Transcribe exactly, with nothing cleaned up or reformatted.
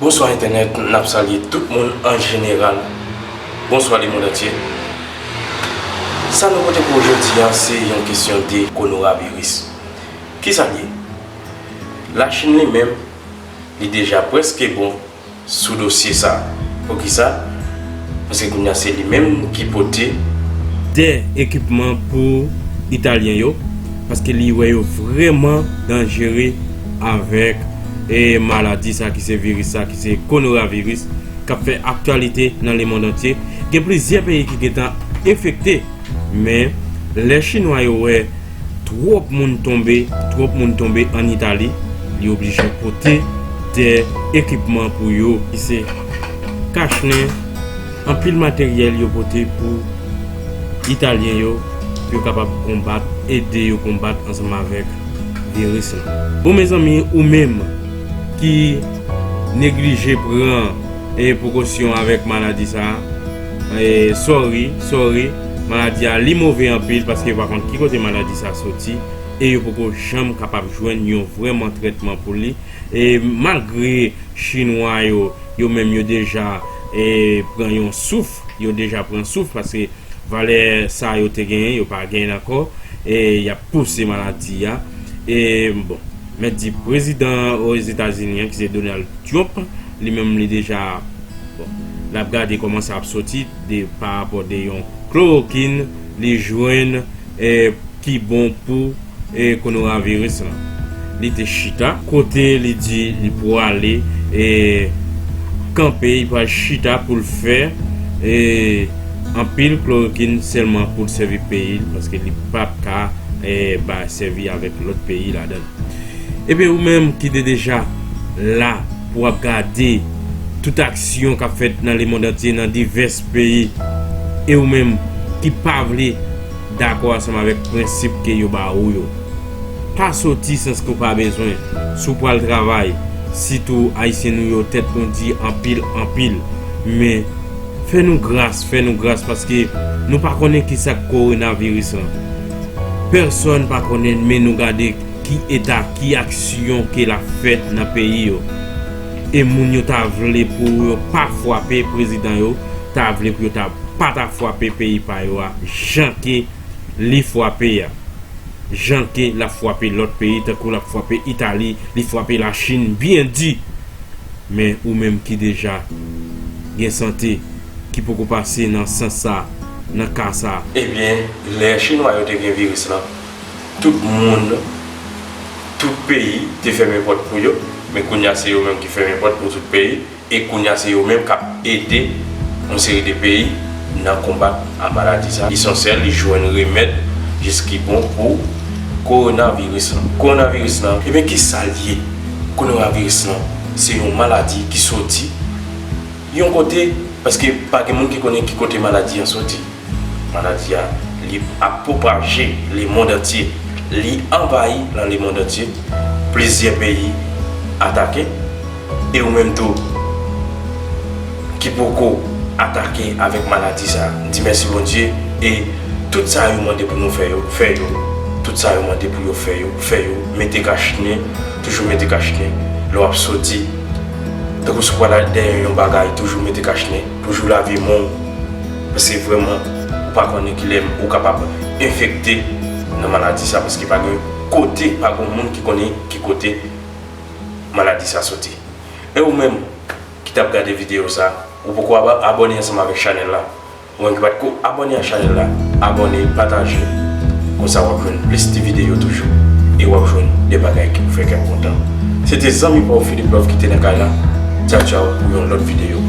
Bonswa entènèt, n ap salye tout moun an jeneral. Bonswa lemonn antye. Sa nou pote pou w jodi a, se yon kesyon de konoraviris. Kisa l ye? Lachin li menm, li deja prèske bon sou dosye sa. Poukisa? Paske kounye a se li menm ki pote de ekipman pou Italyen yo, paske li wè yo vrèman danjere avèk e maladi sa ki se viris sa ki se konoraviris k ap fè aktyalite nan lemonn antye. Gen plizyè peyi ki gentan enfekte, men lè Chinwa yo wè twòp moun tonbe, twòp moun tonbe ann Itali, li oblije pote de ekipman pou yo, ki se kachnen, anpil materyèl yo pote pou Italyen yo, pou yo kapab konbat, ede yo konbat ansanm avèk viris lan. Bon, mezanmi, ou menm ki neglije pran e prekosyon avèk maladi sa a, e sorry, sorry, maladi a li move anpil paske yo pa konn ki kote maladi sa a soti e yo poko janm kapab jwenn yon vrèman trètman pou li. E malgre Chinwa yo, yo menm yo deja e pran yon souf, yo deja pran souf paske valè sa yo te genyen, yo pa genyen l ankò, e y ap pouse maladi a. E bon, mèt di prezidan Ozetazini an, ki se Donald Trump, li menm li deja, bon, l ap gade kòman sa ap soti de, pa rapò de yon klorokin li jwenn, e, ki bon pou e konoraviris lan. Li te chita kote li di li pwale e kanpe, li pral chita pou l fè e anpil klorokin sèlman pou l sèvi peyi l, paske li p ap ka e ba sèvi avèk lòt peyi ladan l. Ebyen, ou menm ki te deja la pou w ap gade tout aksyon k ap fèt nan lemonn antye, nan divès peyi, e ou menm ki pa vle dakò ansanm avèk prensip ke yo ba ou yo. Pa soti sans ke w pa bezwen. Si w pral travay, sitou Ayisyen nou yo, tèt nou di anpil, anpil. Men, fè nou gras, fè nou gras, paske nou pa konnen ki sa k kowonaviris lan. Pèsòn pa konnen, men nou gade ki eta, ki aksyon ke l ap fè nan peyi yo. E moun yo ta vle pou yo pa frape prezidan yo, ta vle pou yo ta pa ta frape peyi pa yo a, jan ke li frape a. Jan ke l ap frape lòt peyi, tankou l ap frape Itali, li frape Lachin byen di. Men ou menm ki deja gen sante, ki poko pase nan sans sa, nan ka sa. Ebyen, lè Chinwa yo te gen viris lan, tout moun, tout peyi te fèmen pòt pou yo, men kounye a se yo menm ki fèmen pòt pou tout peyi. E kounye a se yo menm k ap ede yon seri de peyi nan konbat a maladi sa. Esansyèl, li jwenn remèd jis ki bon pou kowonaviris lan. Kowonaviris lan, ebyen, kisa l ye? Kowonaviris lan, se yon maladi ki soti yon kote, paske pa gen moun ki konnen ki kote maladi an soti. Maladi a, li ap pwopaje lemonn antye. Li anvayi nan lemonn antye. Plizyè peyi atake. E ou menm tou, ki poko atake avèk maladi sa a, di mèsi Bondye. E tout sa yo mande pou nou fè yo, fè yo. Tout sa yo mande pou yo fè yo, fè yo. Mete kachnen, toujou mete kachnen. Lè w ap soti, tankou si w pral dèyè yon bagay, toujou mete kachnen. Toujou lave men w. Paske vrèman, ou pa konnen kilè ou kapab enfekte nan maladi sa, paske pa gen kote, pa gen moun ki konnen ki kote maladi sa soti. E ou menm ki t ap gade videyo sa, ou poko aba-, abòne ansanm avèk chanèl la, ou menm ki pa t ko abòne a chanèl la, abòne, pataje. Konsa w ap jwenn plis ti videyo toujou. E w ap jwenn de bagay ki pou fè kè w kontan. Se te zanmi pa w Philippe Love ki te nan kay la. Tchaw, tchaw, pou yon lòt videyo.